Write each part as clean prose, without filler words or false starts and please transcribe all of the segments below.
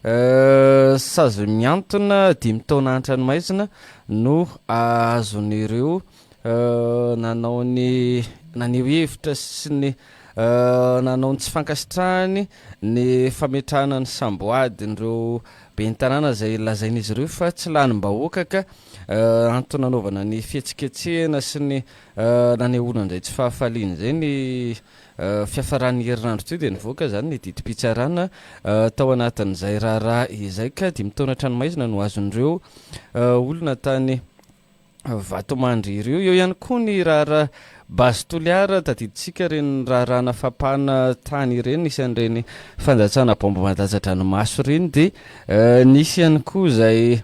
Sazy mihantona 5 taona an-tranomaizina no azon'ireo nanao ny naneho hevitra sy ny nanao ny tsy fankasitrahany ny fametrahana ny samboadin'ireo ben'ny tanàna izay lazain'izy ireo fa tsy lanim-bahoaka ka antony nanaovana ny fihetsiketsehana sy ny nanehoana indray tsy fahafaliana izay ny fiafaran'ny herinandro teo dia nivoaka izany ny didim-pitsarana tao anatin'izay raharaha izay ka 5 taona an-tranomaizina no azon'ireo olona tany Vatomandry ireo. Eo ihany koa ny raharaha Base Toliara, tadidintsika ireny raharaha nafapana tany ireny, nisy an'ireny fandatsana baomba mandatsa-dranomaso ireny dia nisy ihany koa izay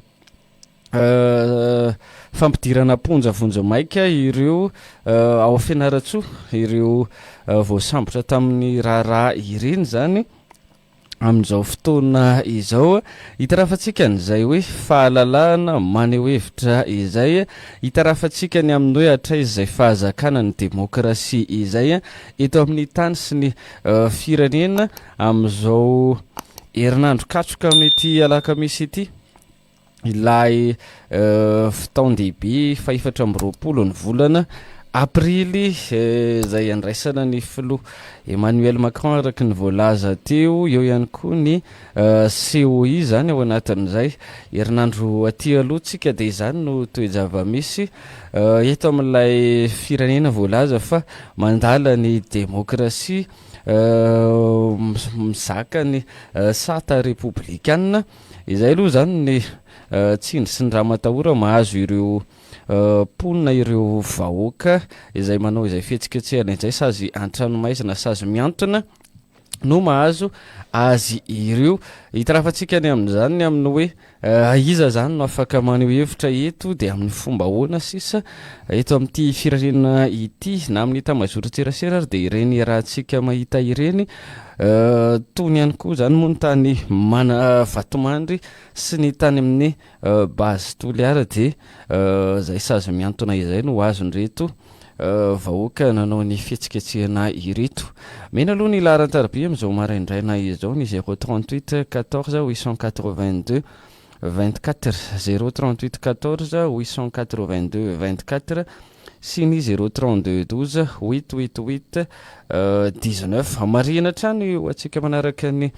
fampidirana am-ponja vonjimaika ireo ao Fianarantsoa, ireo voasambotra tamin'ny raharaha ireny izany amin'izao fotoana izao. Hitarafantsika an'izay hoe fahalalahana maneho hevitra izay, hitarafantsika ny amin'ny hoe hatraiza izay fahazakana ny demokrasia izay eto amin'ny tany sy ny firenena amin'izao herinandro katroka amin'ity alakamisy ity. Ilay fotoan-dehibe fahefatra amby roapolo ny volana aprily izay andraisana ny filoha Emmanuel Macron araka ny voalaza teo. Eo ihany koa ny COI zany ao anatin'izay herinandro aty aloha tsika dia izany no toe-java-misy eto amin'ilay firenena voalaza fa mandala ny demokrasia, mizaka ny sata repoblikana. Izay aloha izany ny tsindry sy ny ramatahora mahazo ireo mponina, ireo vahoaka izay manao izay fihetsiketsehana izay. Sazy an-tranomaizina, sazy mihantona no mahazo azy ireo. Hitarafantsika ny amin'izany, ny amin'ny hoe iza zany no afaka maneho hevitra eto, dia amin'ny fomba ahoana sisa eto amin'ity firenena ity, na amin'ny tambazotran-tserasera ary dia ireny rahantsika mahita ireny tony ihany koa zany moa ny tany mana Vatomandry sy ny tany amin'ny Base Toliara dia zay sazy mihantona izay no azon'ireto vahoaka nanao ny fihetsiketsehana ireto. Mena aloha ny laharan-tariby amin'izao maraindraina izao ny 038 14 882 24, 038 14 882 24 sy ny 032 12 888 19. Marihina hatrany ho antsika manaraka ny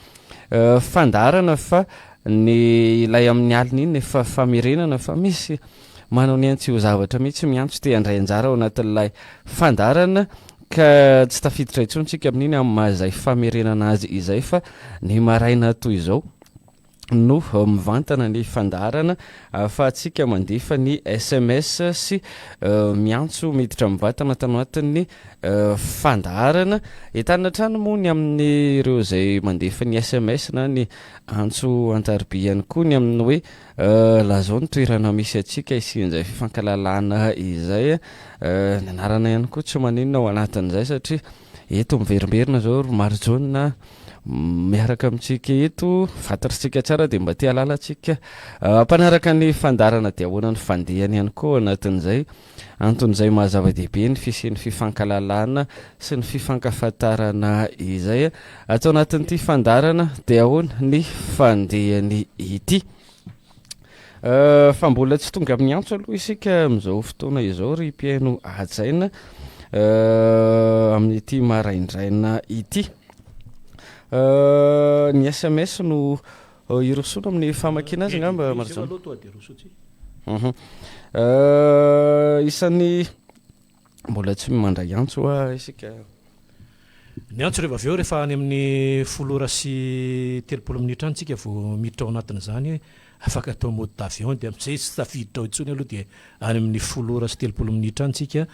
fandaharana fa ny ilay amin'ny alina iny efa famerenana, fa misy manao ny antsy ho zavatra mihitsy miantso te handray anjara ao anatin'ilay fandaharana ka tsy tafiditra intsony tsika amin'iny amin'ny mahazay famerenana azy izay, fa ny maraina toy izao no mivantana ny fandaharana ahafahantsika mandefa ny SMS sy miantso miditra mivantana tao anatin'ny fandaharana. Entanina hatrany moa ny amin'ireo izay mandefa ny SMS na ny antso an-tariby ihany koa ny amin'ny hoe lazao ny toerana misy antsika hisian'izay fifankalalana izay. Ny anarana ihany koa tsy maninona ao anatin'izay satria eto miverimberina zao ry Marijaona miaraka amintsika eto, fantatritsika tsara dia mba te hahalala antsika mpanaraka ny fandaharana dia ahoana ny fandehany ihany koa ao anatin'izay. Anton'izay maha zava-dehibe ny fisian'ny fifankalalana sy ny fifankafantarana izay ato anatin'ity fandaharana dia ahoana ny fandehany ity. Fa mbola tsy tonga amin'ny antso aloha isika amin'izao fotoana izao ry mpihaino hajaina amin'ity maraindraina ity. Ny SMS no hirosoana amin'ny famakiana azy angamba, Marijaona. Isan'ny mbola tsy mandray antso hoa isika. Ny antso rehefa avy eo, rehefa any amin'ny 10h30 any tsika vao miditra ao anatin'izany, afaka atao mode d'avion dia amin'izay tsy tafiditra ao intsony aloha, dia any amin'ny 10h30 any tsika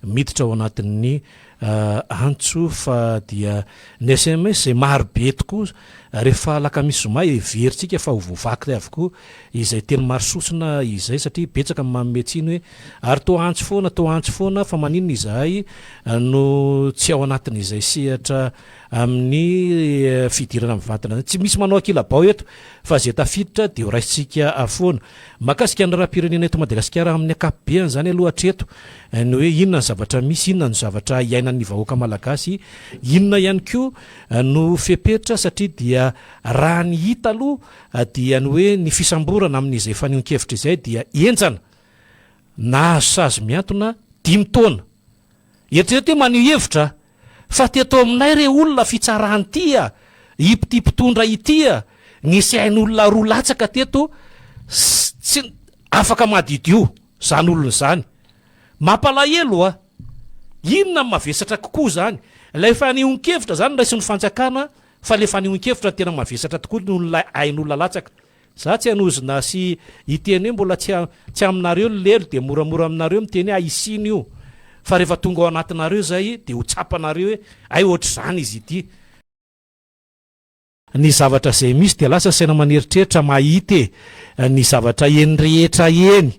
miditra ao anatin'ny antso, fa dia ny SMS izay maro be tokoa rehefa alakamisy zoma heverintsika fa ho voavaky avokoa izay teny maro sosona izay, satria betsaka ny manome tsiny hoe ary toa antso foana, toa antso foana, fa maninona izahay no tsy ao anatin'izay sehatra. Amin'ny fidirana mivantana zany. Tsy misy manao ankilabao eto fa izay tafiditra dia ho raisintsika foana. Mahakasika ny raharaham-pirenena eto Madagasikara amin'ny ankapobeany izany aloha hatreto ny hoe inona ny zavatra misy, inona no zavatra iainan'ny vahoaka malagasy, inona ihany koa no fepetra satria dia raha ny hita aloha dia ny hoe ny fisamborana amin'izay fanehoan-kevitra izay dia henjana, nahazo sazy mihantona dimy taona. Eritrereto hoe maneho hevitra fa teto aminay re olona fitsarana ity a! Ity mpitondra ity a! Nisy ain'olona roa latsaka teto tsy afaka madiodio zany olona izany. Mampalahelo a! Inona no mavesatra kokoa zany? Ilay fanehoan-kevitra zany raisin'ny fanjakana fa ilay fanehoan-kevitra no tena mavesatra tokoa noho ilay ain'olona latsaka. Za tsy hanozona sy hiteny hoe mbola tsy tsy aminareo ny lelo dia moramora aminareo miteny hoe ahisina io fa rehefa tonga ao anatinareo zay dia ho tsapanareo hoe hay ohatr'izany izy ity. Ny zavatra izay misy dia lasa saina maneritreritra mahita e ny zavatra eny rehetra eny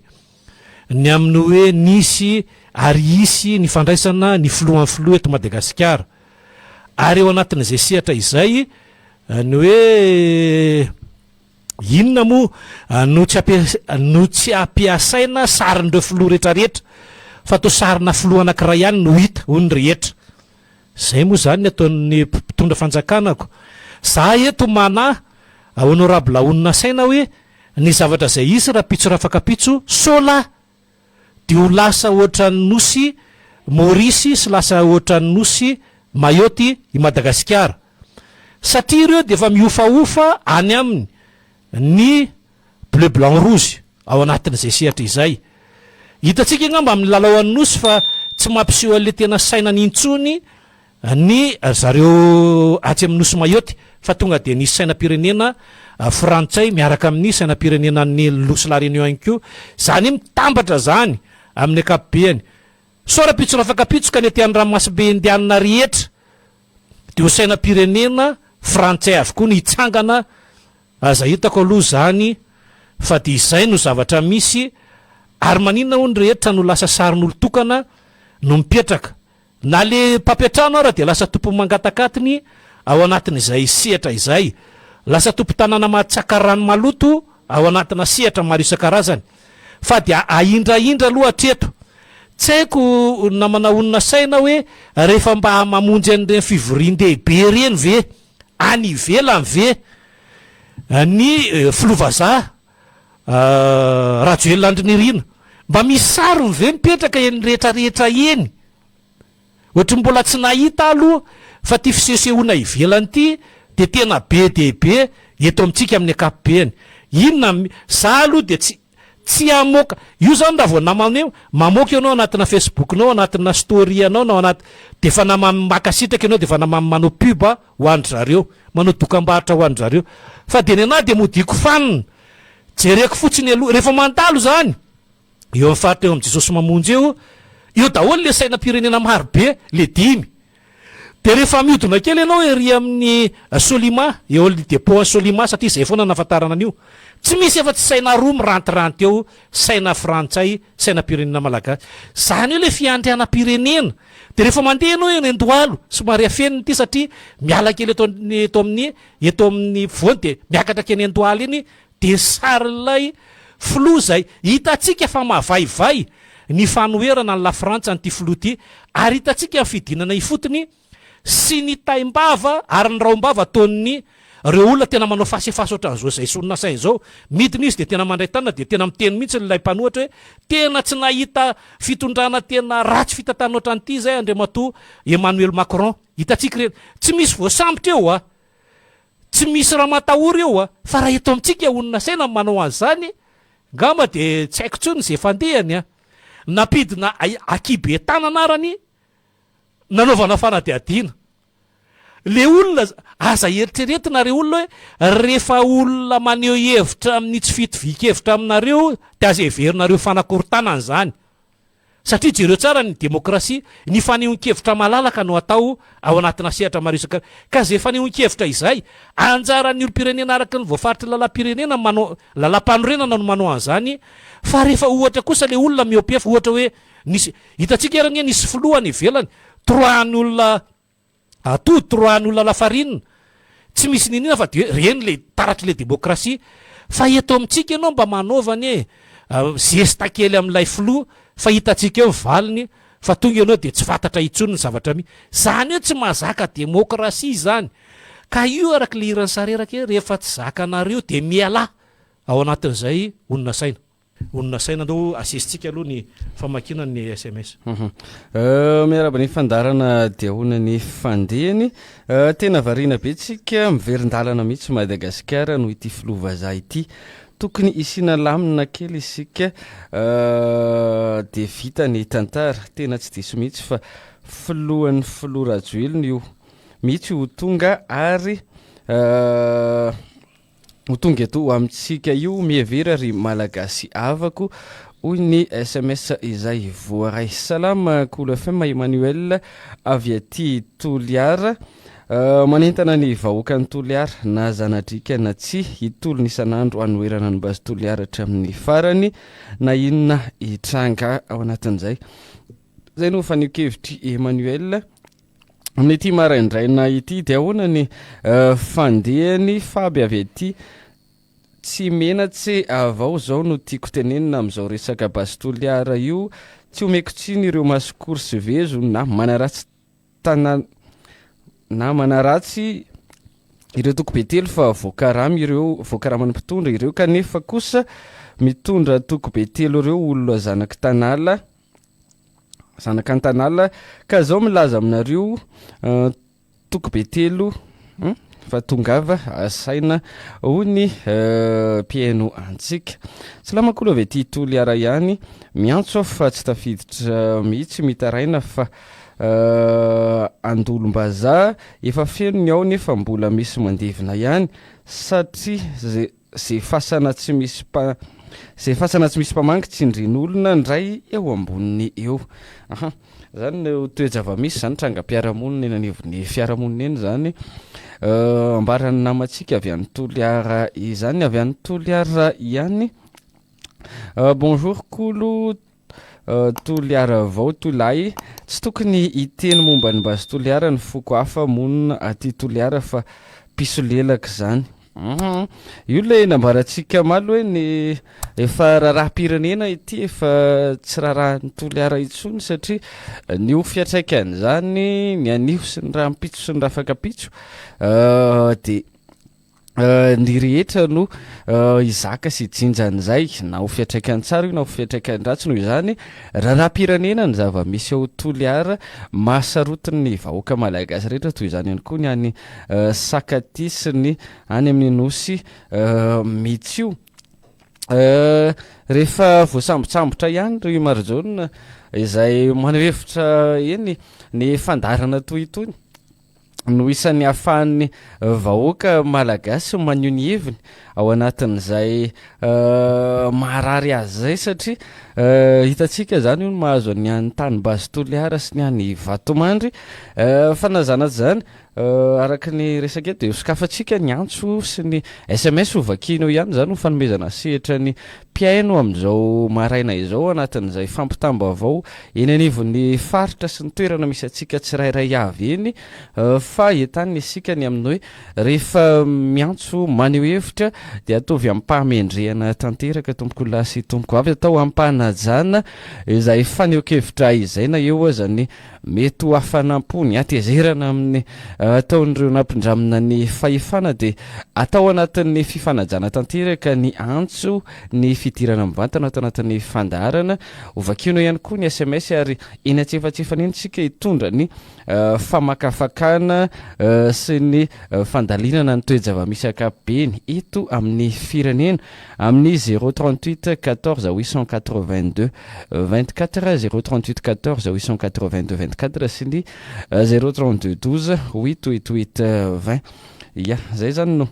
ny amin'ny hoe nisy ary hisy ny fandraisana ny filohan'ny filoha eto Madagasikara ary eo anatin'izay sehatra izay Ny hoe inona moa no tsy no tsy ampiasaina sarin'ireo filoha rehetrarehetra fa toa sarina filoha anankiray ihany no hita hoy ny rehetra. Izay moa izany ny ataon'ny mpitondra fanjakana ko. Za eto manahy honorable Honina saina hoe ny zavatra izay hisy rahampitso rafakampitso sao lahy dia ho lasa ohatran'ny nosy Maorisy sy lasa ohatran'ny nosy Mayotte i Madagasikara. Satria ireo dia efa mihofahofa any aminy ny bleu blanc rouge ao anatin'izay sehatra izay. Hitantsika angamba amin'ny lalao an'ny nosy fa tsy mampiseho an'ilay tena sainany intsony ny zareo atsy amin'ny nosy Mayotte fa tonga dia ny sainam-pirenena frantsay miaraka amin'ny sainam-pirenenan'ny nosy La Réunion ihany koa. Izany hoe mitambatra izany amin'ny ankapobeny. Sao rahampitso rafakampitso ka ny aty an-dranomasimbe Indianina rehetra dia ho sainam-pirenena frantsay avokoa no hitsangana. Aza hitako aloha izany fa dia izay no zavatra misy ary maninona hoy ny rehetra no lasa sarin'olon-tokana no mipetraka. Na le mpampiantrano ara dia lasa tompony mangatak'atiny ao anatin'izay sehatra izay. Lasa tompon-tanàna mahatsaka rano maloto ao anatina sehatra maro isan-karazany. Fa dia ahindrahindra aloha hatreto. Tsy haiko namana honina saina hoe rehefa mba mamonjy an'ireny fivorian-dehibe ireny ve, any ivelany ve, ny filoha vazaha Rajoelina Andry Nirina. Mba misy sariny ve mipetraka eny rehetra rehetra eny? Ohatry ny mbola tsy nahita aho aloha fa ity fisehosehoana ivelany ity dia tena be dia be eto amintsika amin'ny ankapobeny. Inona, za aloha dia tsy tsy hamoaka, io zany raha vao namana eo, mamoaka ianao anatina Facebook-nao, anatina story anao na anaty, dia efa namany mankasitraka ianao dia efa namany manao pub ho an-dry zareo, manao dokambarotra ho an-dry zareo. Fa dia ny anah dia modiako fanina, jereko fotsiny aloha, rehefa mandalo zany eo amin'ny faritra eo amin'i Jesosy Mamonjy eo, eo daholo le sainam-pirenena maro be, le dimy. Dia rehefa mihodina kely ianao ery amin'ny Solima, eo amin'ny depot an'i Solima satria izay foana nahafantarana an'io, tsy misy afa-tsy saina roa mirantiranty eo, saina frantsay, sainam-pirenena malagasy. Izany hoe ilay fiandrianam-pirenena. Dia rehefa mandeha ianao eny Andohalo, somary afenina ity satria miala kely eto eto amin'ny eto amin'ny voany dia miakatra kely eny Andohalo iny dia sarin'ilay filoha izay hitantsika fa mavaivay ny fanoherana an'i Lafrantsa an'ity filoha ity ary hitantsika ny fidinana ifotony sy ny taim-bava ary ny rahom-bava ataon'ny reo olona tena manao face face ohatran'izao izay sonina saina izao. Midina izy dia tena mandray tanana dia tena miteny mihitsy ilay mpanohatra hoe tena tsy nahita fitondrana tena ratsy fitantanana ohatran'ity izay Andriamatoa Emmanuel Macron. Hitantsika ireny. Tsy misy voasambotra eo a! Tsy misy ramatahora eo a! Fa raha eto amintsika olona saina no manao an'izany ngamba dia tsy haiko intsony izay fandehany a! Nampidina akibe tanana arany nanaovana fanadihadiana. Le olona, aza eritreretina re olona hoe rehefa olona maneho hevitra amin'ny tsy fitovian-kevitra aminareo dia aza heverinareo fanakorontanana izany. Satria jereo tsara ny demokrasia, ny fanehoan-kevitra malalaka no atao ao anatina sehatra maro isan-karazany. Ka izay fanehoan-kevitra izay, anjaran'ny olom-pirenena araka ny voafaritry ny lalàm-pirenena manao, lalàm-panorenana no manao an'izany, fa rehefa ohatra kosa le olona mihoa-pefy, ohatra hoe nisy, hitantsika ary anie nisy filoha any ivelany, toroahan'ny olona. Atody toroahan'olona lafarinina, tsy misy n'inona fa dia reny le taratry le demokrasia. Fa eto amintsika ianao mba manaova anie zesta kely amin'ilay filoha fa hitantsika eo ny valiny fa tonga ianao dia tsy fantatra intsony ny zavatra misy. Zany hoe tsy mahazaka demokrasia izany. Ka io araka le hiran'i Sareraka hoe rehefa tsy zakanareo dia mialà ao anatin'izay honina saina. Honina saina andao asesitsika aloha ny famakiana ny sms. Miarahaba ny fandaharana dia ahoana ny fandehany. Tena variana be tsika miverin-dalana mihitsy Madagasikara noho ity filoha vazaha ity. Tokony hisiana lamina kely isika dia vita ny tantara. Tena tsy diso mihitsy fa filohan'ny filoha Rajoelina io mihitsy ho tonga ary ho tonga eto amintsika io. Mihevera ry Malagasy havako, hoy ny sms izay voaray. Salama Kolo FM, Emmanuel avy aty Toliara. Manentana ny vahoakan'i Toliara na zana-driaka na tsia hitolona isan'andro hanoherana ny Base Toliara hatramin'ny farany na inona hitranga ao anatin'izay. Izay no fanehoan-kevitr'i Emmanuel. Amin'ity maraindraina ity dia ahoana ny fandehany Faby avy aty tsy menatse avao zao no tiako tenenina amin'izao resaka Base Toliara io tsy omeko tsiny ireo masikoro sy vezo na manaratsy tana na manaratsy ireo toko be telo fa voakarama ireo voakaraman'ny mpitondra ireo kanefa kosa mitondra toko be telo ireo olona zanak'i Tanala Zanak'Antanala ka zao milaza aminareo toko be telo fa tongava asaina hoy ny mpihaino antsika. Salama kolo avy aty Toliara ihany, miantso aho fa tsy tafiditra mihitsy mitaraina fa Andolombazaha efa feno ny ao nefa mbola misy mandevina ihany satria ze Ze fasana tsy misy mpa ze fasana tsy misy mpamangy tsindrin'olona ndray eo amboniny eo. Aha. Zany no toe-java-misy zany trangam-piarahamonina eny anivon'ny fiarahamonina eny zany. Ambaran'ny namantsika avy any Toliara izany, avy any Toliara ihany. Bonjour Kolo, Toliara vao Tolay, tsy tokony hiteny momba ny Base Toliara ny foko hafa monina aty Toliara fa mpisolelaka izany. Hum, io ilay nambarantsika omaly hoe ny efa raharaham-pirenena ity efa tsy raharahan'ny Toliara intsony satria ny ho fiantraikan'izany ny anio sy ny rahampitso sy ny rahafakampitso dia Ny rehetra no hizaka sy hijinja an'izay, na ho fiantraikany tsara io na ho fiantraikany ratsy. Noho izany, raharaham-pirenena ny zava-misy ao Toliara, mahasarotiny ny vahoaka malagasy rehetra, toy izany ihany koa ny any Sakatia sy ny any amin'ny Nosy Mitsio. Rehefa voasambotsambotra ihany ry Marijaona izay maneho hevitra eny ny fandaharana toy itony, no isan'ny ahafahan'ny vahoaka malagasy maneho ny heviny ao anatin'izay maharary azy izay satria hitantsika izany io ny mahazo ny any tany Base Toliara sy ny any Vatomandry. Fa na izany na tsy izany, araka ny resaka eto dia hosokafantsika ny antso sy ny sms ho vakiana eo ihany izany ho fanomezana sehatra ny mpihaino amin'izao maraina izao anatin'izay fampitam-baovao eny anivon'ny faritra sy ny toerana misy antsika tsirairay avy eny fa entanina isika ny amin'ny hoe rehefa miantso maneho hevitra dia ataovy amim-pahamendrehana tanteraka tompokolahy sy tompokovavy, atao amim-panajana izay fanehoan-kevitra izay na eo aza ny Mety ho hafanam-po ny hatezerana amin'ny ataon'ireo nampindramina ny fahefana dia atao anatin'ny fifanajana tanteraka ny antso ny fidirana mivantana ato anatin'ny fandaharana. Hovakiana ihany koa ny sms ary eny antsefatsefany eny isika hitondra ny famakafakana sy ny fandalinana ny toe-javamisy ankapobeny eto amin'ny firenena. Amin'ny 0 38 14 882 24, 0 38 14 882 24 sy ny 0 32 12 8 8 8 20. Ya, zay zany no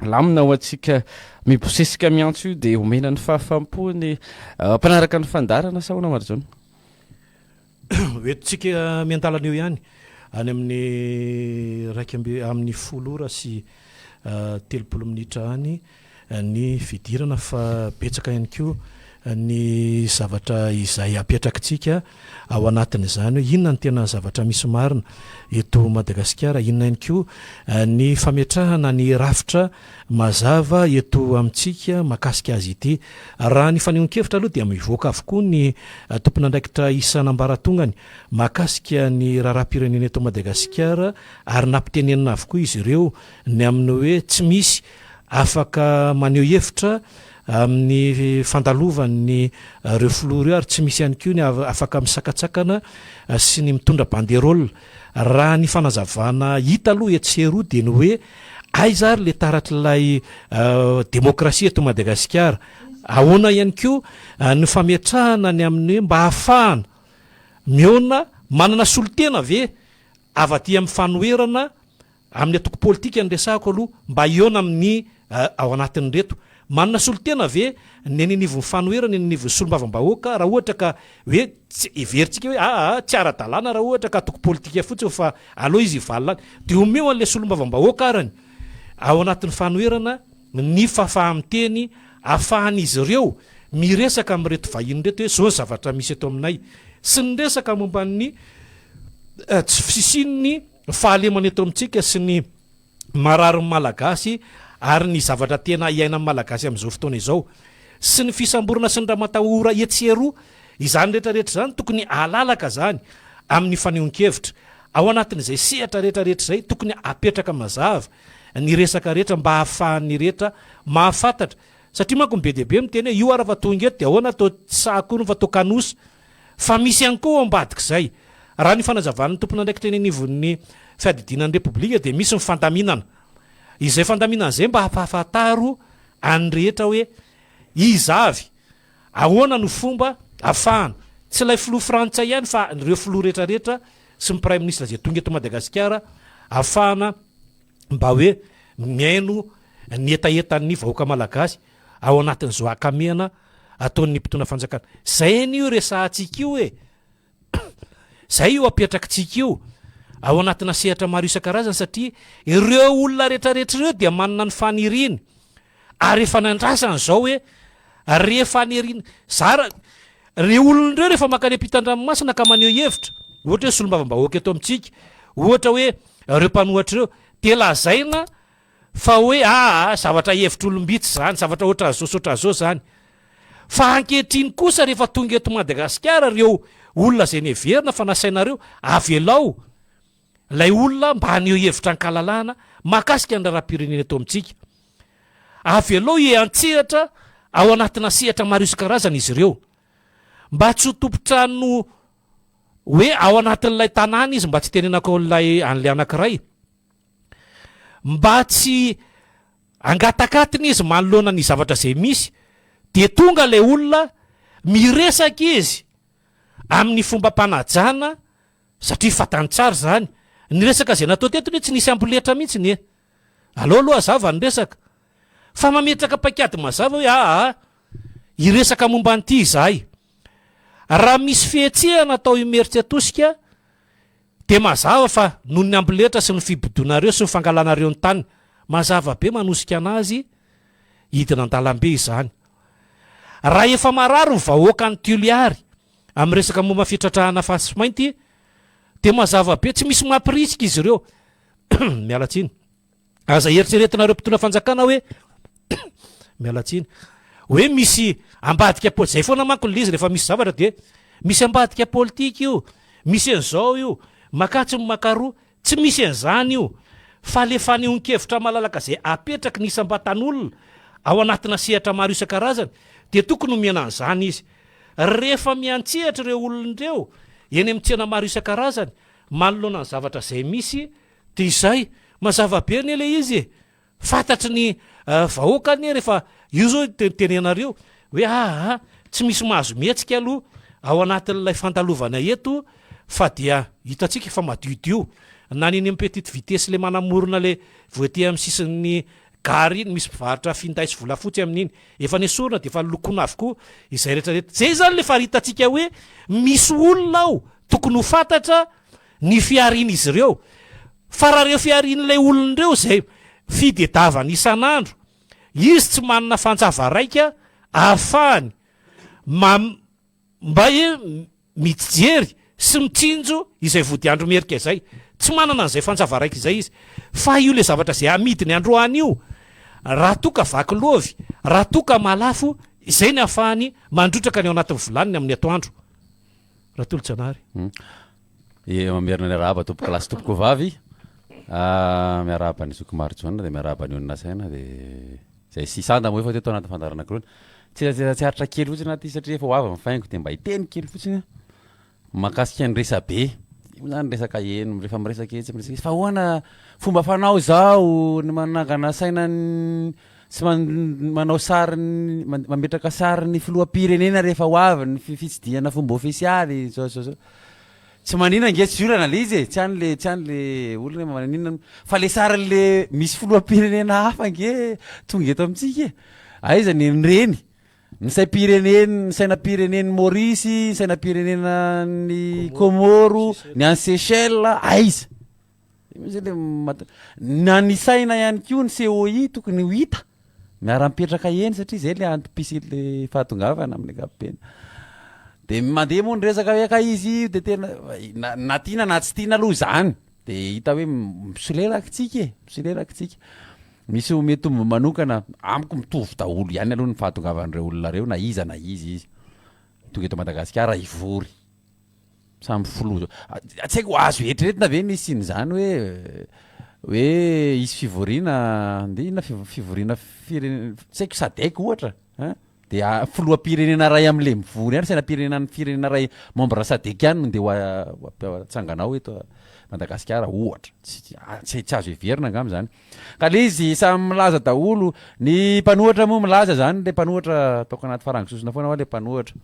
lamina ho antsika mibosesika miantso io dia omena ny fahafaham-po ny mpanaraka ny fandaharana sa ahoana Marijaona? Hoentintsika miandalana eo ihany any amin'ny iraika amby amin'ny folo ora sy 30 minitra any ny fidirana fa betsaka ihany koa ny zavatra izay apetrakitsika ao anatin'izany hoe inona no tena zavatra misy marina eto Madagasikara, inona ihany koa ny fametrahana ny rafitra mazava eto amintsika mahakasika azy ity. Raha ny fanehoan-kevitra aloha dia mivoaka avokoa ny tompon'andraikitra isan'ambaratongany mahakasika ny raharaham-pirenena eto Madagasikara ary nampitenenina avokoa izy ireo ny amin'ny hoe tsy misy afaka maneho hevitra amin'ny fandalovan'ny ireo filoha ireo ary tsy misy ihany koa ny afaka misakatsakana sy ny mitondra banderole. Raha ny fanazavana hita aloha etsy sy eroa dia ny hoe aiza ary le taratr'ilay demokrasia eto Madagasikara? Ahoana ihany koa ny fametrahana ny amin'ny hoe mba hahafahana mihaona manana solontena ve avy aty amin'ny fanoherana Amin'ny antoko politika no resahako aloha mba hihaona amin'ny ao anatin'ireto. Manana solontena ve ny eny anivon'ny fanoherana, eny anivon'ny solombavambahoaka raha ohatra ka hoe tsy heverintsika hoe aa tsy ara-dalàna raha ohatra ka antoko politika fotsiny fa aleo izy hivalona any. Dia omeo an'ilay solombavambahoaka arany ao anatin'ny fanoherana ny fahafaha-miteny ahafahan'izy ireo miresaka amin'ireto vahiny ireto hoe izao ny zavatra misy eto aminay sy ny resaka momba ny tsy fisian'ny Ny fahalemana eto amintsika sy ny mararin'ny Malagasy ary ny zavatra tena iainan'ny Malagasy amin'izao fotoana izao sy ny fisamborana sy ny ramatahora etsy sy eroa, izany rehetra rehetra izany tokony halalaka izany amin'ny fanehoan-kevitra. Ao anatin'izay sehatra rehetra rehetra izay tokony hapetraka mazava ny resaka rehetra mba hahafahan'ny rehetra mahafantatra satria manko ny be dia be miteny hoe io ara fa tonga eto dia ahoana toa tsy sahy akory fa toa kanosa Fa misy ihany koa ao ambadik'izay. Raha ny fanazavan'ny tompon'andraikitra eny anivon'ny fiadidiana ny Repoblika dia misy ny fandaminana. Izay fandaminana izay mba hampahafantaro an'ny rehetra hoe iza avy, ahoana no fomba ahafahana, tsy ilay filoha frantsay ihany fa ireo filoha rehetrarehetra sy ny praiminisitra izay tonga eto Madagasikara ahafahana mba hoe mihaino ny hetahetan'ny vahoaka malagasy ao anatin'izao hakamehana ataon'ny mpitondra fanjakana. Zay anie io resahantsika io e! Zay io apetrakitsika io ao anatina sehatra maro isan-karazany satria ireo olona rehetrarehetra ireo dia manana ny faniriany ary efa nandrasany izao hoe rehefa aniriana zara ireo olona ireo rehefa mankany ampitan-dranomasina ka maneho hevitra ohatra hoe solombavambahoaka eto amintsika ohatra hoe ireo mpanohatra ireo dia lazaina Fa hoe aa zavatra hevitr'olom-bitsy izany, zavatra ohatran'izao sy ohatran'izao izany. Fa ankehitriny kosa rehefa tonga eto Madagasikara ireo olona izay neverina fa nasainareo, avelao ilay olona mba haneho hevitra an-kalalahana mahakasika ny raharaham-pirenena eto amintsika. Avelao hiantsehatra ao anatina sehatra maro isan-karazany izy ireo. Mba tsy ho tompon-trano hoe ao anatin'ilay tanàna izy mba tsy hitenenako an'ilay an'ilay anankiray. Mba tsy hangatakatiny izy manoloana ny zavatra izay misy dia tonga ilay olona miresaka izy amin'ny fombam-panajana satria fantany tsara izany. Ny resaka izay natao teto anie tsy nisy amboletra mihitsy e. Aleo aloha hazava ny resaka. Fa mametraka paikady mazava hoe aa hiresaka momba an'ity izahay. Raha misy fihetsehana atao Imerintsiatosika Dia mazava fa noho ny amboletra sy ny fibodoanareo sy ny fangalanareo ny tany, mazava be manosika anazy hidina an-dalambe izany. Raha efa marary ny vahoaka any Toliary amin'ny resaka momba fitratrahana fasimainty dia mazava be tsy misy mampirisika izy ireo. Miala tsiny. Aza eritreretinareo mpitondra fanjakana hoe miala tsiny hoe misy ambadika pol zay foana manko le izy rehefa misy zavatra dia misy ambadika politika io, misy an'izao io, makatsy ny makaroa, tsy misy an'izany io fa le fanehoan-kevitra malalaka zay apetraky ny isam-batan'olona ao anatina sehatra maro isan-karazany dia tokony omena an'izany izy. Rehefa miantsehatra ireo olona ireo eny amin'ny tsena maro isan-karazany manoloana ny zavatra zay misy Dia izay, mazava be anie ilay izy e! Fantatry ny vahoaka anie rehefa io izao tenenareo hoe aa tsy misy mahazo mihetsika aloha ao anatin'ilay fandalovana eto fa dia hitantsika fa madiodio na ny eny amin'ny petite vitesse ilay manamorona ilay vao ety amin'ny sisin'ny gare iny misy mpivarotra finday sy volafotsy amin'iny efa nesorina dia efa nolokoina avokoa izay rehetra rehetra. Izay izany ilay faritantsika hoe misy olona ao tokony ho fantatra ny fiharian'izy ireo. Fa raha ireo fiharian'ilay olona ireo izay fidedavany isan'andro, izy tsy manana fanjava raika ahafahany. Mba hoe mijery sy mitsinjo izay vodiandro merika izay. Tsy manana an'izay fanjava raika izay izy. Fa io le zavatra izay amidiny androany io, raha toa ka vaky lôvy, raha toa ka mahalafo, izay ny ahafahany mandrotraka ny ao anatin'ny vilaniny amin'ny atoandro. Ratolojanahary. Ie, mamerina ny arahaba tompoko lahy sy tompoko vavy. Miarahaba an'i Zoky Marijaona dia miarahaba an'i Onona Saina dia izay sy Sanda moa efa teto anatin'ny fandaharana anankiroa. Tsy tsy aritra kely fotsiny aho ity satria efa ho avy ny faingo dia mba hiteny kely fotsiny aho mahakasika ny resabe. Io moa zany resaka heno rehefa miresaka etsy miresaka etsy fa ahoana fomba fanao izao ny manangana saina ny sy manao sarin'ny mametraka sarin'ny filoham-pirenena rehefa ho avy ny fitsidihana fomba ofisialy zao zao zao. Tsy manina ange tsy olana le izy e, tsy any le tsy any le olana hoe maninona fa le sarin'le misy filoham-pirenena hafa ange tonga eto amintsika e. Aiza ny an'ireny? Ny saim-pirenen ny sainam-pirenen'i Maurice, ny sainam-pirenena an'i Comores, ny an'i Seychelles, aiza? Io zay le maha- na ny saina ihany koa ny COI tokony ho hita miara-mipetraka eny satria zay le antom-pisian'le fahatongavana amin'ny ankapobeny. De mandeha moa ny resaka hoe ka izy io de tena na na tiana na tsy tiana aloha izany de hita hoe misolelaka tsika e, misolelaka tsika. Misy ho mety ho manokana, amiko mitovy daholo ihany aloha ny fahatongavan'ireo olona ireo na iza na iza izy tonga eto Madagasikara hivory. Samy filoha zao. Tsy haiko azo eritreretina ve ny hisian'izany hoe hoe hisy fivoriana ndeha inona fivoriana firenena tsy haiko sadec ohatra an, de filoham-pirenena iray am'le mivory ihany sainam-pirenena ny firenena iray membre sadec ihany no ndeha ho atsangana ao eto Madagasikara ohatra, tsy tsy tsy azo heverina angamba izany. Ka le izy samy milaza daholo, ny mpanohatra moa milaza zany le mpanohatra ataoko anaty farango sosona foana hoa le mpanohatra.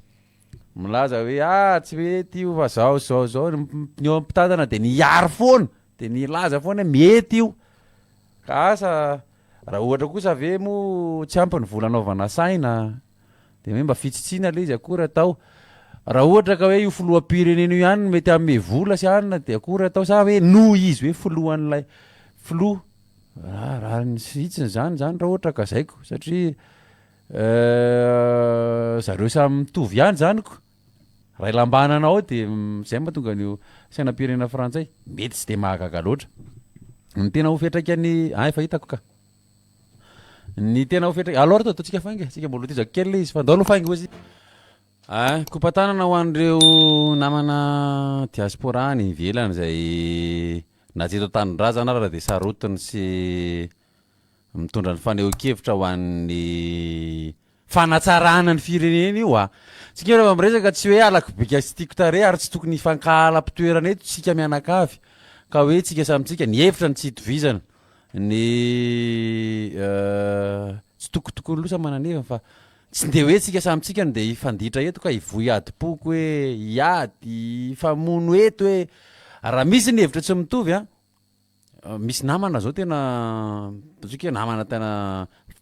Milaza hoe ah tsy mety io fa zao zao zao, ny eo am-pitantana de ny hiaro foana, de ny hilaza foana hoe mety io, ka asa raha ohatra kosa ve moa tsy ampy ny vola anaovana saina de hoe mba fitsitsiana le izy akory atao, raha ohatra ka hoe io filoham-pirenena io ihany no mety hanome vola sy anona de akory atao sa hoe noho izy hoe filohan'ilay filoha, rariny sy hitsiny zany zany raha ohatra ka zaiko satria Euh, zareo samy mitovy ihany zany ko. Ray lambanana ao de zay mahatonga an'io sainam-pirenena frantsay. Mety tsy de mahagaga loatra. Ny tena ho fiantraikany, ah efa hitako ka. Ny tena ho fiantraikany, alors to ataontsika fainga, tsika mbola hotezako kely le izy fa ndao aloha fainga hozy. Ah, kopa-tanana ho an'ireo namana diaspora any ivelany izay na tsy eto an-tanindrazana ara dia sarotiny sy Mitondra ny fanehoan-kevitra ho an'ny fanatsarana ny firenena io a! Tsika rehefa miresaka tsy hoe halako bika sy tiako tarehy ary tsy tokony hifankahala am-pitoerana eto tsika mianakavy ka hoe tsika samy tsika, ny hevitra no tsy itovizana, ny tsy tokotokony loha samy manana heviny fa tsy ndeha hoe tsika samy tsika no ndeha hifanditra eto ka hivoy adim-poko hoe hiady, hifamono eto hoe, raha misy ny hevitra tsy mitovy an! Misy namana zao tena ataontsika hoe namana tena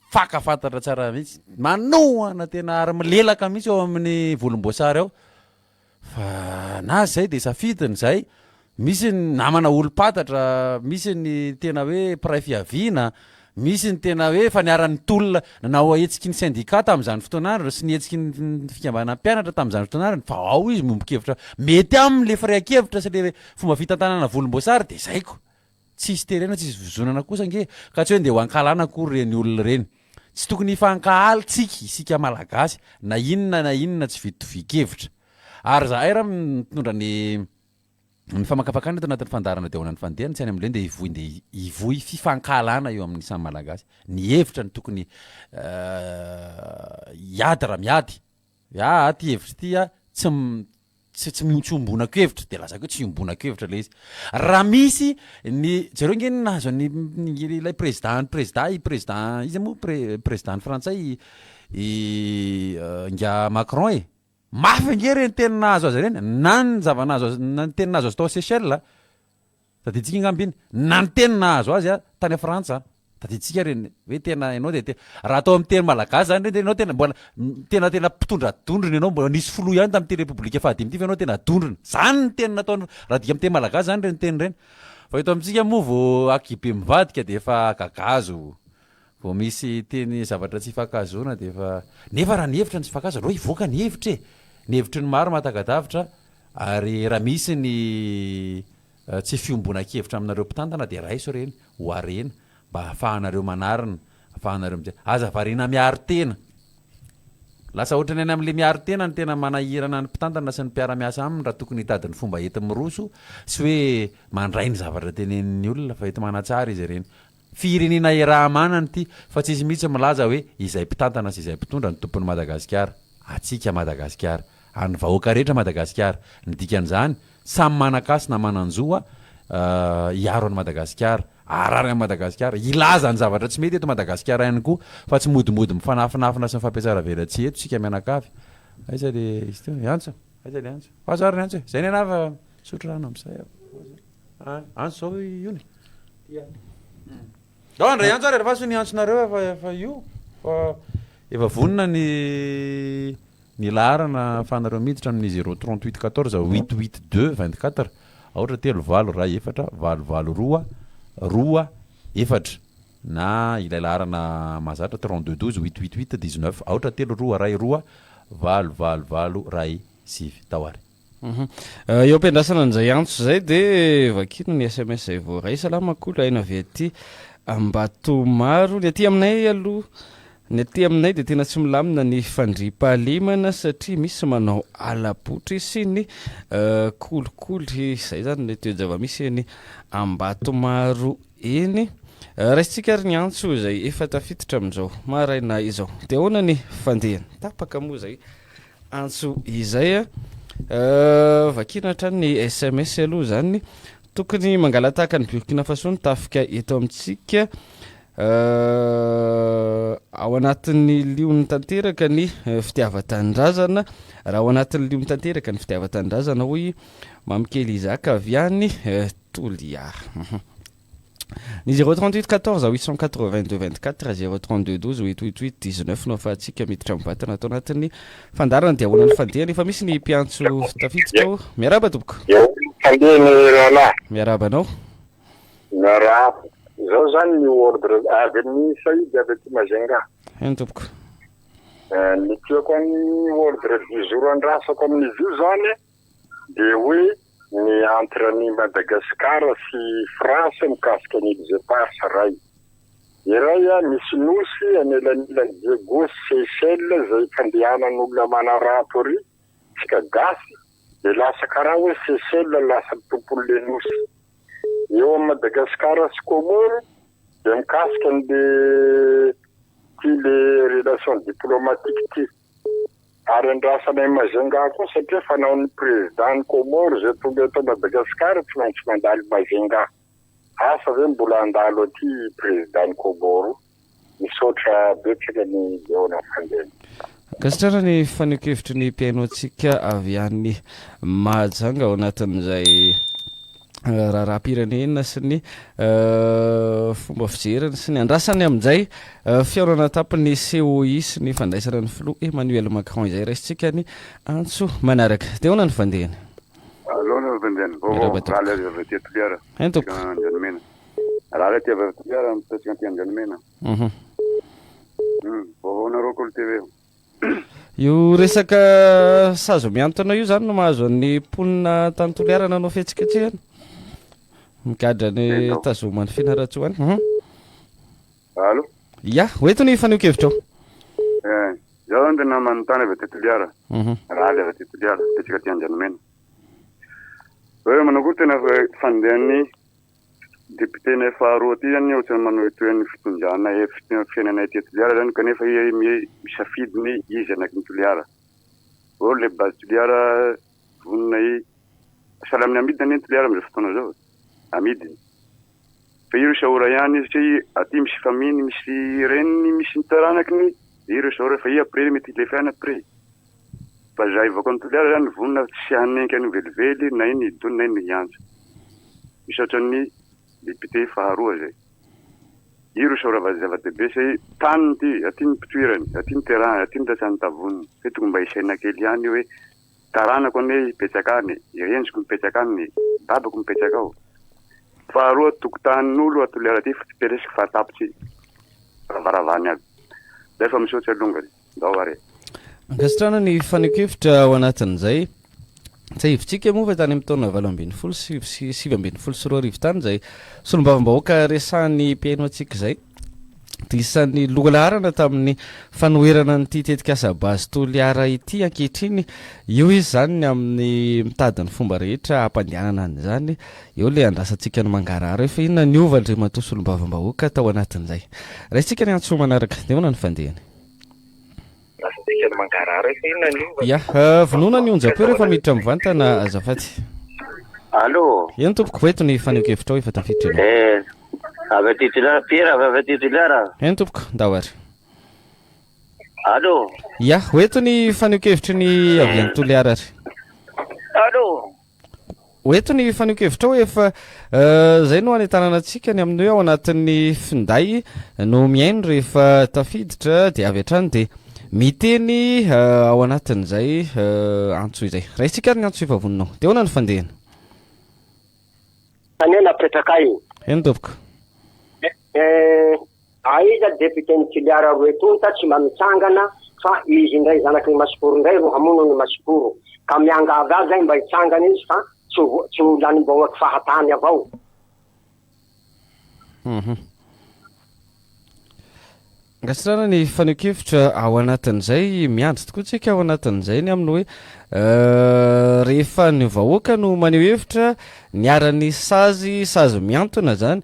fankafantatra tsara mihitsy, manohana tena ary milelaka mihitsy ao amin'ny volomboasary ao, fa na zay de safidiny zay, misy ny namana olom-pantatra, misy ny tena hoe mpiray fiaviana, misy ny tena hoe efa niara-nitolona nanao hetsiky ny syndicat tamin'izany fotoana andro sy ny hetsiky ny fikambanana mpianatra tamin'izany fotoana andro fa ao izy miombon-kevitra mety aminy le firehan-kevitra sy le fomba fitantanana volomboasary de zay ko! Tsisy terena tsisy vozonana kosa ange ka tsy hoe ndeha ho ankahalana akory ireny olona ireny. Tsy tokony hifankahala tsika isika malagasy na inona na inona tsy fitovian-kevitra. Ary zahay raha mitondra ny ny famakafakana eto anatin'ny fandaharana dia ahoana ny fandehany tsy any amin'ireny dia hivoy ndeha hivoy fifankahalana eo amin'ny samy malagasy. Ny hevitra no tokony hiady raha miady. Aa ty hevitra ity a tsy tsy tsy tsy iombonako hevitra de lazaiko hoe tsy iombonako hevitra le izy. Raha misy ny jereo nge ny nahazo an'i ilay président président i président iza moa pré- président ny frantsay i i ingahy Macron e. Mafy ange ireny teny nahazo azy ireny na ny zava-nahazo azy na ny teny nahazo azy tao Seychelles. Tadidintsika angamba iny, na ny teny nahazo azy tany Frantsa, tadidintsika ireny hoe tena ianao dia tena, raha atao amin'ny teny malagasy izany ireny dia ianao tena mbola tena tena mpitondra dondrona ianao, mbola nisy filoha ihany tamin'ity repoblika fahadimy ity fa ianao tena dondrona, izany ny teny nataony, raha adika amin'ny teny malagasy izany ireny teny ireny, fa eto amintsika moa vao ankihibe mivadika dia efa gagazo. Vao misy teny zavatra tsy ifankahazoana dia efa, nefa raha ny hevitra no tsy ifankahazo aleo hivoaka ny hevitra e! Ny hevitry ny maro mahataka-davitra ary raha misy ny tsy fiombonan-kevitra aminareo mpitantana dia raiso ireny ho harena mba ahafahanareo manarina, ahafahanareo mijery. Aza variana miaro tena. Lasa ohatran'ny any amin'ilay miaro tena no tena manahirana ny mpitantana sy ny mpiara-miasa aminy raha tokony hitady ny fomba enti-miroso sy hoe mandray ny zavatra tenenin'ny olona fa enti-manatsara izy ireny. Firenena iaraha-manana ity fa tsisy mihitsy milaza hoe izay mpitantana sy izay mpitondra no tompon'i Madagasikara. Antsika Madagasikara. An'ny vahoaka rehetra Madagasikara. Ny dikan'izany, samy manan-kasina manan-jo hiaro an'i Madagasikara, harary an'i Madagasikara, hilaza ny zavatra tsy mety eto Madagasikara ihany koa fa tsy modimody mifanafinafina sy mifampihatsaravelatsia eto isika mianakavy. Aiza le izy teo? I Antsa? Aiza le Antsa? Fa aza ary ny Antsa e! Zay ny anah fa misotro rano amin'izay aho. Antso zao io ny. Ndao handray antso ary alefaso ny antsonareo efa efa io fa efa vonona ny ny laharana ahafahanareo miditra amin'ny zéro 38 14 8 8 2 24 aotra 3 8 1 4 8 8 2 2 4 na ilay laharana mahazatra 32 12 8 8 8 19 aotra 3 2 1 2 8 8 8 1 9 tao ary. Eo am-piandrasana an'izay antso izay dia vakina ny sms izay voaray. Salama Kolo, aina avy aty Ambatomaro. Ny aty aminay aloha, ny aty aminay dia tena tsy milamina ny fandriampahalemana satria misy manao ala-botry sy ny kolikoly. Izay izany ny toe-java-misy eny Ambatomaro eny. Raisintsika ary ny antso izay efa tafiditra amin'izao maraina izao. Dia ahoana ny fandehany? Tapaka moa izay. Antso izay a. Vakina hatrany ny sms aloha izany. Tokony mangala-tahaka an'i Burkina Faso ny tafika eto amintsika. Ao anatin'ny liony tanteraka ny fitiavan-tanindrazana. Raha ao anatin'ny liony tanteraka ny fitiavan-tanindrazana hoy Mamikely Isaac avy any Toliara. Ny 038 14 882 24, 032 12 888 19 no afahantsika miditra mivantana ato anatin'ny fandaharana dia ahoana ny fandehany? Efa misy ny mpiantso tafiditra ao. Miarahaba tompoko. Eo fandehany rahalahy. Miarahaba anao. Miarahaba. Izao zany ny ordre avy amin'ny Saïd avy aty Majunga. Eny tompoko. Ny tiako any ordre du jour andrasako amin'izy io zany dia hoe ny entre an'i Madagascar sy France mikasika ny îles éparses ray. Iray misy nosy anelanelan'i Diego sy Seychelles izay fandehanan'olona manarato ary tsika gasy dia lasa karaha hoe Seychelles lasa tompon'le nosy. Eo amin'i Madagascar sy Comores dia mikasika an'le ty le relation diplomatique ty. Ary andrasana i Majunga koa satria fanaon'ny président ny Comores izay tonga eto Madagascar tsy maintsy mandalo Majunga. Asa ve mbola handalo aty i président ny Comores? Misaotra betsaka ny Leona Fandemy. Ankasitrahana ny fanehoan-kevitry ny mpihaino antsika avy any Mahajanga ao anatin'izay raharaham-pirenena sy ny fomba fijeriny sy ny andrasany amin'izay fihaonana an-tampon'ny COI sy ny fandraisana ny filoha Emmanuel Macron izay. Raisintsika ny antso manaraka. Dia ahoana ny fandehany? Ahoana ny fandehany? Vaovao, Raly avy avy aty Toliara. Eny tompoko. Andranomena. Raly aty avy avy Toliara, mipetraka aty Andranomena. Vaovao nareo Kolo TV. Io resaka sazy mihantona io zany no mahazo an'ny mponina tany Toliara nanao fihetsiketsehana. Migadra ny tazoman'i Fianarantsoa any. Mhm. Allo? Ya, ho eto ny fanehoan-kevitrao. Eh, zaho zany tena manontany avy aty Toliara. Mhm. Raly avy aty Toliara, mipetraka aty Andranomena. Hoe manao akory tena fandehan'ny Député-nay faharoa aty zany ohatran'ny manohitohy ny fitondrana fiainanay aty Toliara zany kanefa izy misafidy ny izy zanaky ny Toliara. Or le base Toliara vonona i sahala amin'ny amidiny anie ny Toliara amin'izao fotoana izao e. Amidiny. Fa ireo isaora ihany izy satria aty misy famille-ny, misy reniny, misy ny taranakiny, dia ireo isaora fa i après mety hilefa ihany après. Fa zahay vahoakan'i Toliara zany vonona tsy hanenky an'io velively na ino hidona na ino hiantso. Misaotra ny député faharoa zay. Io ro saora zava-dehibe satria taniny ity, aty ny mpitoerany, aty ny terrain, aty ny lasan'ny tavoniny. Fe tokony mba hisaina kely ihany io hoe taranako anie hipetraka any, i renjiko mipetraka any, babako mipetraka ao. Faharoa tokotanin'olo a Toliara aty fa tsy presque fa tapitra. Ravaravany aby. Zay fa misaotra alongany. Ndao ary e. Ankasitrahana ny fanehoan-kevitra ao anatin'izay. Tsiahivintsika moa fa tany amin'ny taona 2018 sy 2019 tany izay solombavambahoaka resahan'ny mpihaino antsika izay dia isan'ny lohalaharana tamin'ny fanoherana an'ity tetikasa Base Toliara ity. Ankehitriny io izy izany ny amin'ny mitady ny fomba rehetra hampandehanana an'izany. Eo ilay andrasantsika ny mangarahara eo fa inona niova Andriamatoa solombavambahoaka tao anatin'izay. Raisintsika ny antso manaraka. Dia ahoana ny fandehany? Andrasantsika ny mangarahara eo fa inona niova. Ya, vonoina ny onjam-peo rehefa miditra mivantana azafady. Allô. Eny tompoko, eto ny fanehoan-kevitrao efa tafiditra ianao. Eh, avy aty Toliara, Pierre avy aty Toliara. Eny tompoko, ndao ary. Allô. Ya, ho eto ny fanehoan-kevitry ny avy any Toliara ary. Allô. Ho eto ny fanehoan-kevitrao efa izay no hanentanana antsika ny amin'ny hoe ao anatin'ny finday no mihaino rehefa tafiditra dia avy hatrany dia miteny ao anatin'izay antso izay. Raisintsika ary ny antso efa voninao. Dia ahoana ny fandehany? Tany napetrakay. Eny tompoko. Eh, aiza député-n'i Toliara roe tonta tsy mba mitsangana fa izy indray zanaky ny Masikoro indray ro hamono ny Masikoro. Ka miangavy azy ahy mba hitsangana izy fa tsy ho tsy ho lanim-bahoaky fahatany avao. Mhm. Ankasitrahana ny fanehoan-kevitra ao anatin'izay. Miandry tokoa tsika ao anatin'izay ny amin'ny hoe rehefa ny vahoaka no maneho hevitra, niharan'ny sazy, sazy mihantona izany,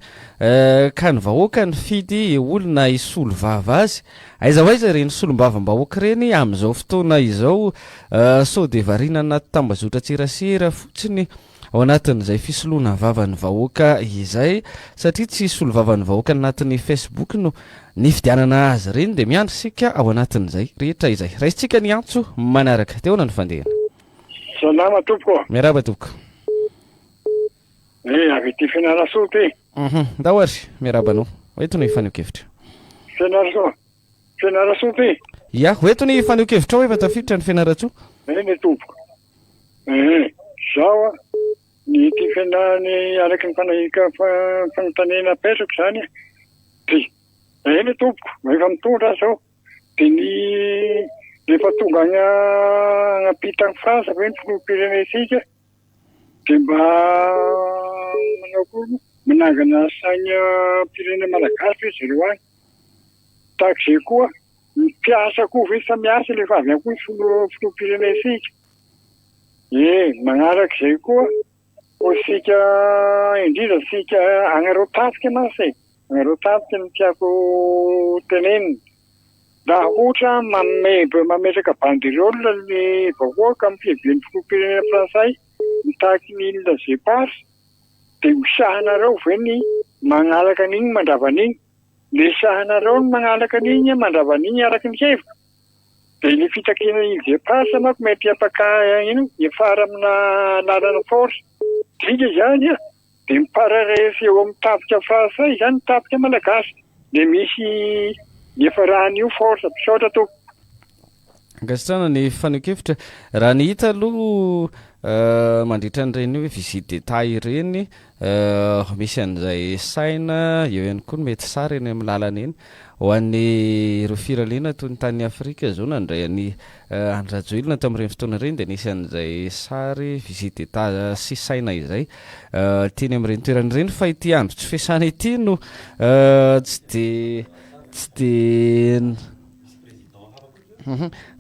ka ny vahoaka nifidy olona hisolo vava azy. Aiza ho aiza ireny solombavambahoaka ireny amin'izao fotoana izao? Sao dia variana anaty tambazotran-tserasera fotsiny ao anatin'izay fisoloana vavan'ny vahoaka izay, satria tsy solovavan'ny vahoaka anatin'ny Facebook no nifidianana azy ireny, dia miandry isika ao anatin'izay rehetra izay. Raisintsika ny antso manaraka. Teo ahoana ny fandehany? Salama tompoko. Miarahaba tompoko. Eh, avy aty Fianarantsoa ty. Mhm, ndao ary, miarahaba anao. Eto ny fanehoan-kevitra. Fianarantsoa. Fianarantsoa ty. Ya, ho eto ny fanehoan-kevitrao efa tafiditra ny Fianarantsoa. Eny tompoko. Eh, zaho a, ny ity fianarany araky ny fanahika fanontaniana apetrako izany dia eny tompoko, efa mitondra aho izao, dia ny rehefa tonga any ampitan'i France ve ny filoham-pirenentsika dia mba manao akory moa manangana sainam-pirenena malagasy ve zareo any? Tahaka izay koa Ny mpiasa koa ve sa miasa rehefa avy any koa ny filoham-pirenentsika? E, manaraka izay koa, isika indrindra isika anareo tafika mantsy e, anareo tafika no tiako tenenina. Raha ohatra manome mametraka banderole ny vahoaka amin'ny fiavian'ny filoham-pirenena frantsay mitaky ny île Éparses dia ho sahinareo ve ny manaraka an'iny mandrava an'iny? Le sahanareo ny magnaraka an'igny mandrava an'igny araka ny heviko de le fitakiana îles éparses manko mety hiapaka ino hiafara amina lalana force dika izany a de mipararesy eo amin'ny tafika frantsay izany ny tafika malagasy de misy niafaran'io force. Misaotra tompoko. Ankasitrahana ny fanehoan-kevitra. Raha ny hita aloha mandritra an'ireny hoe visite d'Etat ireny, misy an'izay saina, eo ihany koa ny mety sary eny amin'ny lalana eny. Ho an'ireo firenena toy ny tany Afrika izao nandray an'i Andry Rajoelina tamin'ireny fotoana ireny dia nisy an'izay sary visite d'Etat sy saina izay teny amin'ireny toerana ireny fa ity andro tsy fiasana ity no tsy dia tsy dia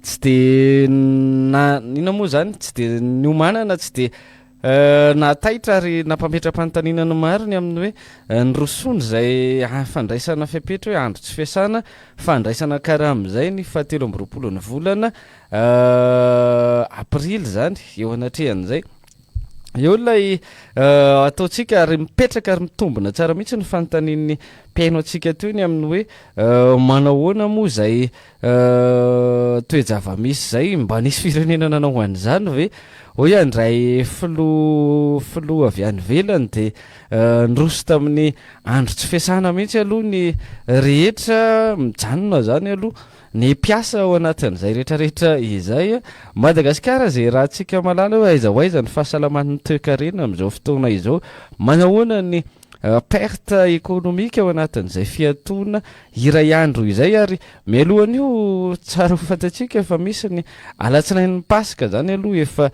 tsy dia na inona moa izany tsy dia niomanana tsy dia Nahataitra ary nampametra-panontaniana ny maro ny amin'ny hoe nirosoana izay fandraisana fepetra hoe andro tsy fiasana, fandraisana karama izay ny fahatelo amby roapolo ny volana aprily izany eo anatrehan'izay. Eo ilay ataontsika ary mipetraka ary mitombina tsara mihitsy ny fanontanian'ny mpihaino antsika teo ny amin'ny hoe manao ahoana moa izay Toe-java-misy izay, mba nisy firenena nanao an'izany ve? Hoy handray filoha filoha avy any ivelany dia niroso tamin'ny andro tsy fiasana mihitsy aloha ny rehetra, mijanona izany aloha ny mpiasa ao anatin'izay rehetrarehetra izay. Madagasikara izay iarahantsika mahalala hoe aiza ho aiza ny fahasalaman'ny toekarena amin'izao fotoana izao, manahoana ny. perte économique ao anatin'izay fiatoana iray andro izay ary mialohan'io tsara ho fantatsika fa misy ny alatsinain'ny Paska zany aloha efa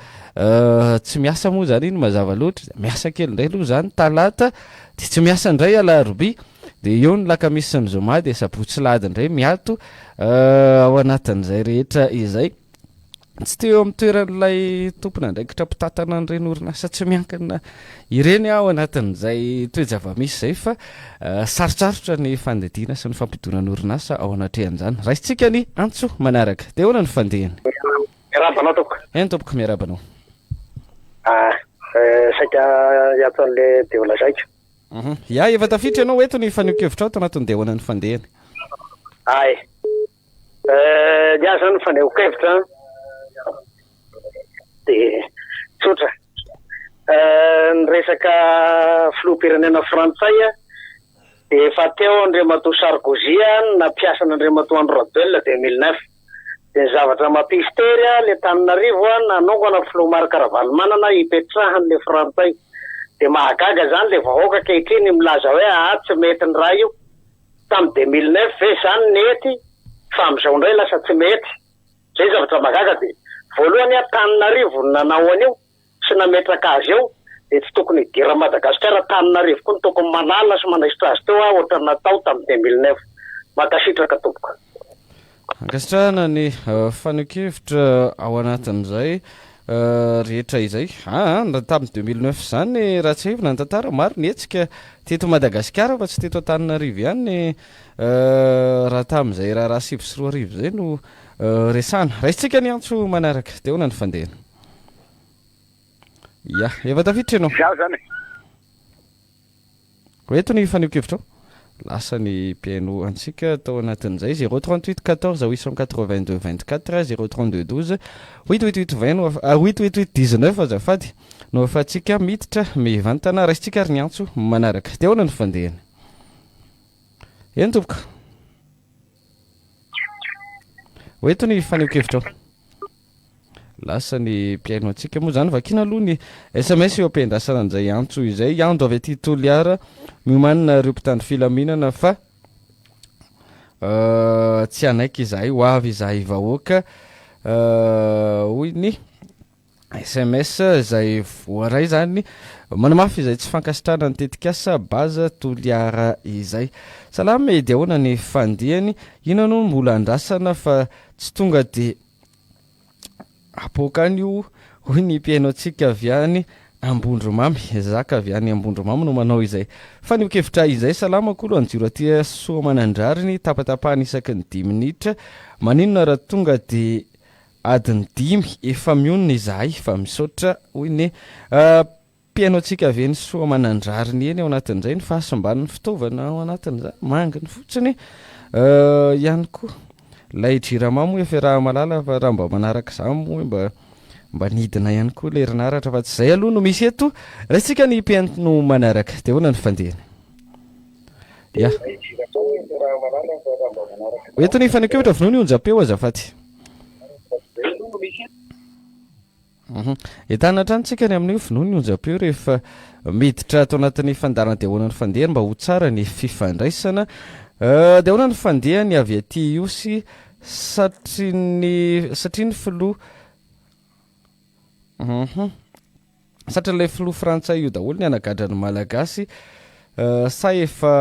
tsy miasa moa zany iny mazava loatra, miasa kely indray aloha zany talata dia tsy miasa indray alarobia dia eo ny lakamisy sy ny zoma dia sabotsy sy lahady indray miato ao anatin'izay rehetra izay. Tsy teo eo amin'ny toeran'ilay tompon'andraikitra mpitantana an'ireny orinasa tsy miankina ireny aho anatin'izay toe-java-misy izay fa sarotsarotra ny fandidiana sy ny fampidonana orinasa ao anatrehan'izany. Raisintsika ny antso manaraka. Dia ahoana ny fandehany? Miarahaba anao tompoko. Eny tompoko, miarahaba anao. Ah, saika hiantso an'ilay dia ho lazaiko. Ya, efa tafiditra ianao eto ny fanehoan-kevitrao ato anatin'ny dia ahoana ny fandehany? Ay. Ny ahy zany ny fanehoan-kevitra dia tsotra. Ny resaka filoham-pirenena frantsay dia efa teo Andriamatoa Sarkozy nampiasa an'Andriamatoa Andry Rajoelina 2009. Dia ny zavatra mampisitery le Antananarivo nanongana filoha Marc Ravalomanana hipetrahan'le frantsay. Dia mahagaga zany le vahoaka ankehitriny milaza hoe aa tsy mety ny raha io. Tamin'ny 2009 ve izany nety fa amin'izao indray lasa tsy mety? Izay zavatra mahagaga dia voalohany Antananarivo no nanao an'io sy nametraka azy eo dia tsy tokony hidiran'i Madagasikara Antananarivo koa no tokony manala sy manaisotra azy teo ohatran'ny natao tamin'ny 2009. Mankasitraka tompoko. Ankasitrahana ny fanehoan-kevitra ao anatin'izay rehetra izay. Aa, raha tamin'ny 2009 izany, raha tsiahivina ny tantara, maro ny hetsika teto Madagasikara fa tsy teto Antananarivo ihany raha tamin'izay raharaha 2009 izay no resahana. Raisintsika ny antso manaraka. Dia ahoana ny fandehany? Ya, efa tafiditra ianao. Izaho izany e. Hoento ny fanehoan-kevitrao. Lasa ny mpihaino antsika tao anatin'izay, 0 38 14 882 24, 0 32 12 8 8 8 20 no ah, 8 8 8 19 azafady no ahafahantsika miditra mivantana. Raisintsika ary ny antso manaraka. Dia ahoana ny fandehany? Eny tompoko. Hoento ny fanehoan-kevitrao. Lasa ny mpihaino antsika moa izany. Vakiana aloha ny sms eo am-piandrasana an'izay antso izay. Ando avy aty Toliara, miomanina ireo mpitandro filaminana fa tsy hanaiky izahay, ho avy izahay vahoaka, hoy ny sms izay voaray izany manamafy izay tsy fankasitrahana ny tetikasa Base Toliara izay. Salama e, dia ahoana ny fandihany? Inona no mbola andrasana fa tsy tonga dia Apoaka any io hoy ny mpihaino antsika avy any Ambondromamy. Zaka avy any Ambondromamy no manao izay fanehoan-kevitra izay. Salama kolo any jiro aty Soamanandrariny, tapatapahana isaky ny dimy minitra. Maninona raha tonga dia adiny dimy efa mionona izahay fa misaotra hoy ny Mpihaino antsika avy eny Soamanandrariny eny ao anatin'izay ny fahasimban'ny fitaovana ao anatin'izany, manginy fotsiny ihany koa. Ilay Jirama moa efa iaraha-mahalala fa raha mba manaraka izany moa mba mba nidina ihany koa ilay herinaratra fa tsy izay aloha no misy eto. Raisintsika ny mpihaino manaraka. Dia ahoana ny fandehany? Ya. Eto ny fanehoan-kevitra vonoa ny onjam-peo azafady. Entanina hatrany tsika ny amin'io vonoa ny onjam-peo rehefa miditra ato anatin'ny fandaharana dia ahoana ny fandehany mba ho tsara ny fifandraisana. Dia ahoana ny fandehany avy aty Ihosy satria ny satria ny filoha Satria ilay filoha frantsay io daholo ny hanagadra ny Malagasy sa efa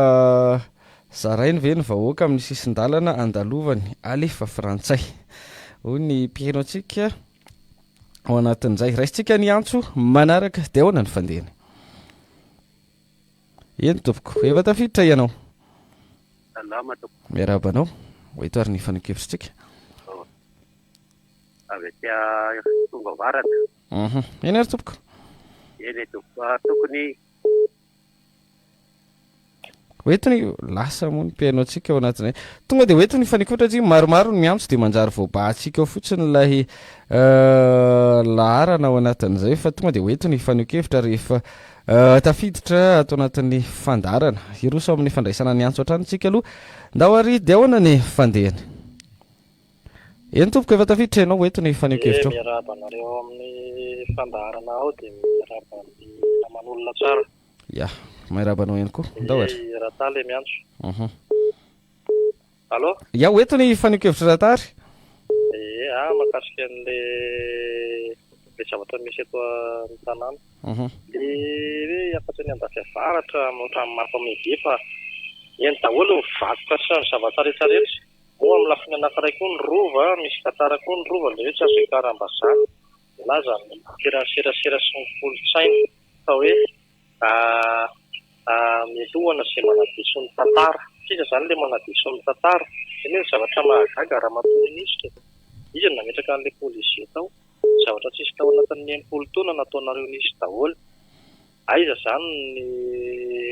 zarainy ve ny vahoaka amin'ny sisin-dalana andalovany? Alefa frantsay! Hoy ny mpihaino antsika ao anatin'izay. Raisintsika ny antso manaraka dia ahoana ny fandehany? Eny tompoko, efa tafiditra ianao. Salama tompoko. Miarahaba anao. Ho eto ary ny fanehoan-kevitritsika. Avy aty Ikongo Avaratra. Eny ary tompoko. Eny e tompoko, tokony. Ho eto ny lasa moa ny mpihaino antsika ao anatin'izay. Tonga dia ho eto ny fanehoan-kevitra satria maromaro ny miantso dia manjary voabahantsika ao fotsiny ilay laharana ao anatin'izay fa tonga dia ho eto ny fanehoan-kevitra rehefa tafiditra ato anatin'ny fandaharana. Hiroso amin'ny fandraisana ny antso hatrany isika aloha. Ndao ary dia ahoana ny fandehany? Eny tompoko, efa tafiditra ianao, eto ny fanehoan-kevitrao. Dia miarahaba anareo ao amin'ny fandaharana ao dia miarahaba ny naman'olona tsara. Ya. Miarahaba anao ihany koa. Ndao ary. I Rataly miantso. Allô? Ya, ho eto ny fanehoan-kevitra Ratary. Ee, ah, mahakasika an'le le zavatra misy eto amin'ny tanàna. Le hoe hiakatra any andafy avaratra ohatran'ny mampiomehy be fa eny daholo ny vakoka sy ny zavatra rehetra rehetra. Moa amin'ny lafiny anankiray koa ny rova, misy tantara koa ny rova le hoe tsy azo iakaram-bazaha. Milaza ny minisiteran'ny serasera sy ny kolontsaina fa hoe melohana izay manadiso ny tantara. F'iza izany ilay manadiso ny tantara? Izay anie ny zavatra mahagaga ramatoa minisitra e! Iza no nametraka an'ilay policier tao? Zavatra tsisy tao anatin'ny 60 taona nataonareo nisy daholo. Aiza izany ny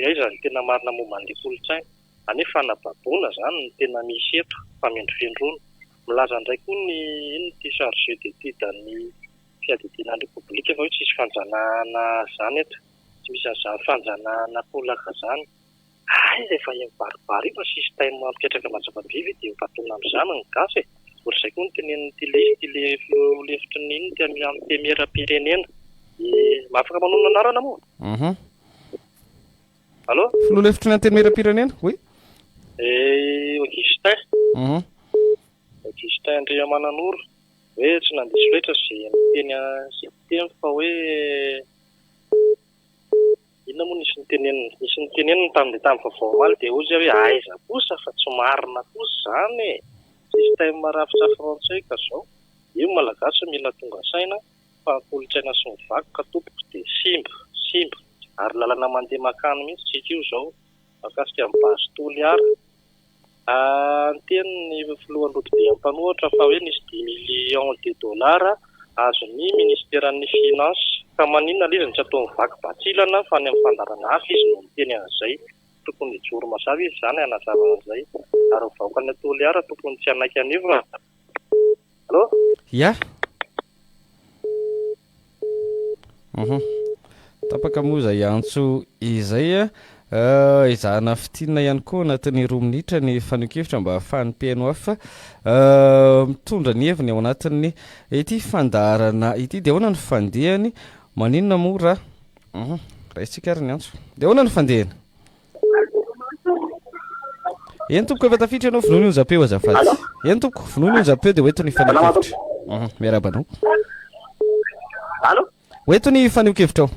aiza ny tena marina momba an'ilay kolontsaina? Anie fanababoana izany no tena misy eto, famendrofendroana. Milaza indray koa ny inona ity chargé d'étude an'ny fiadidiana ny Repoblika fa hoe tsisy fanjanahana izany eto. Tsy misy an'izany fanjanahana kolaka izany. Aiza efa io mibaribary io fa système mipetraka mazava be ve dia hobadoina amin'izany ny gasy e! Ohatr'izay koa ny tenenin'ity leisy ity le filoha lefitry ny inona ity amin'ny antenimierampirenena. Afaka manonona anarana moa? Allô? Filoha lefitry ny antenimierampirenena, oui. Eh, Augustin. Augustin Andriamananoro, hoe tsy nandiso loatra izay niteny izay niteny fa hoe inona moa nisy niteneniny? Nisy niteneniny tamin'ilay tamin'ny vaovao omaly dia hoy izy hoe aiza kosa fa tsy marina kosa izany e! Système rafitra frantsay ka izao. Io Malagasy mila tonga saina fa ny kolontsaina sy ny vakoka tompoko dia simba, simba. Ary lalana mandeha makany mihitsy tsika io izao mahakasika ny base Toliara. Niteny ny filohan'ny rodobe mpanohitra fa hoe nisy dix millions de dollars azon'ny ministeran'ny finance. Ka maninona ilay izy no tsy ataony vaky batsilana fa any amin'ny fandaharana hafa izy no miteny an'izay. Tokony hijoro mazava izy izany hanazava an'izay. Ary ny vahoakan'i Toliara tokony tsy hanaiky an'io fa. Allô? Ya. Tapaka moa izay antso izay. Ezahana fintinina ihany koa anatin'ny 2 minitra ny fanehoan-kevitra mba hahafahan'ny mpihaino hafa mitondra ny heviny ao anatin'ny ity fandaharana ity. Dia ahoana ny fandehany? Maninona moa raha raisintsika ary ny antso. Dia ahoana ny fandehany? Eny tompoko efa tafiditra ianao vonoy ny onjam-peo azafady. Eny tompoko vonoy ny onjam-peo dia ho eto ny fanehoan-kevitra. Miarahaba anao. Allô? Ho eto ny fanehoan-kevitrao.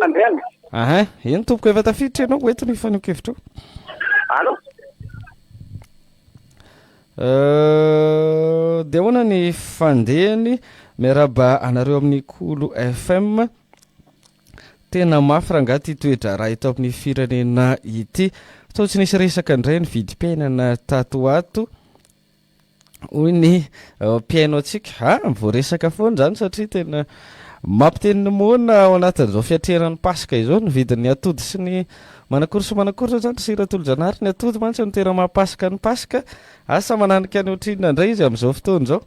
Andriana. Aha, eny tompoko efa tafiditra ianao ho eto ny fanehoan-kevitrao. Allô? Dia ahoana ny fandehany? Miarahaba anareo amin'ny Kolo FM. Tena mafy rangaha ity toe-draharaha eto amin'ny firenena ity. Toa tsy nisy resaka indray ny vidim-piainana tato ho ato, hoy ny mpihaino antsika. Ah, voaresaka foana izany satria tena mampiteny ny moana ao anatin'izao fiatrehana ny Paska izao ny vidin'ny atody sy ny manakory sy manakory izany sira tolo-janahary. Ny atody mantsy no tena maha-Paska ny Paska. Asa mananika ny ohatrinona indray izy amin'izao fotoana izao.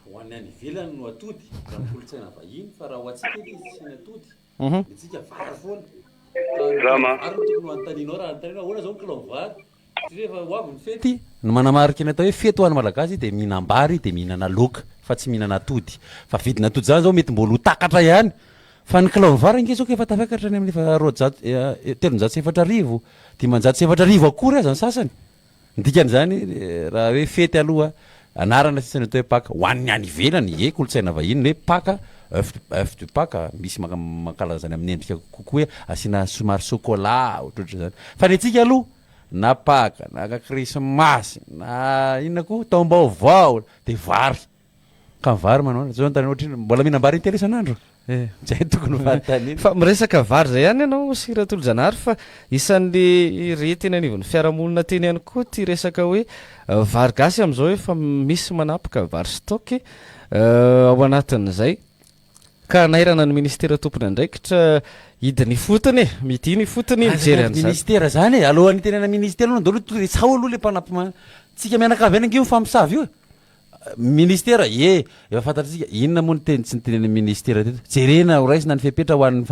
Ho an'ny any ivelany no atody, raha ny kolontsaina vahiny, fa raha ho antsika anie izy tsy ny atody, ny antsika vary foana. Ka ny kilao vary no tokony ho anontanianao raha anontanianao ahoana izao ny kilao vary, satria rehefa ho avy ny fety, ny manamarika ny atao hoe fety ho an'ny Malagasy dia mihinam-bary dia mihinana laoka fa tsy mihinana atody. Fa vidin'atody izany izao mety mbola ho takatra ihany, fa ny kilao vary ange izao ka efa tafakatra any amin'ny efa 200, 4300, 4500 akory aza ny sasany. Ny dikan'izany, raha hoe fety aloha, anarana sisa ny atao hoe Paka. Ho an'ny any ivelany, ie, kolontsaina vahiny ny hoe Paka, oeuf oeuf de Paka, misy mankalaza izany amin'ny endrika kokoa hoe asiana somary chocolat, ohatrohatran'izany. Fa ny antsika aloha, na Paka, na krismasy, na inona koa, taom-baovao, dia vary. Ka ny vary manao ahoana? Zao anontaniana ohatrinona? Mbola mihinam-bary intelo isan'andro? Eh. Zay tokony ho fanontaniana. Fa miresaka vary zay ihany ianao sy Ratolojanahary fa isan'ny re teny anivon'ny fiarahamonina teny ihany koa ity resaka hoe vary gasy amin'izao efa misy manapaka vary stock ao anatin'izay ka hanairana ny ministera tompon'andraikitra hidina ifotony e, midina ifotony mijery an'izany. Ministera zany e, alohan'ny hitenena ministera aloha ndao aloha resaho aloha le mpanampy, tsika mianakavy ihany ange io mifampisavy io e. Ministera, ie, efa fantatr'isika, inona moa ny teny tsy nitenenan'ny ministera teto? Jerena, ho raisina ny fepetra ho an'ny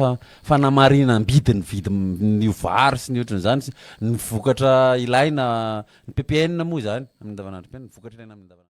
fanamarinam-bidy ny vidin'ny vary sy ny ohatran'izany, sy ny vokatra ilaina, ny PPN moa izany, amin'ny andavanandrom-piainana, ny vokatra ilaina amin'ny andavanandrom-piainana.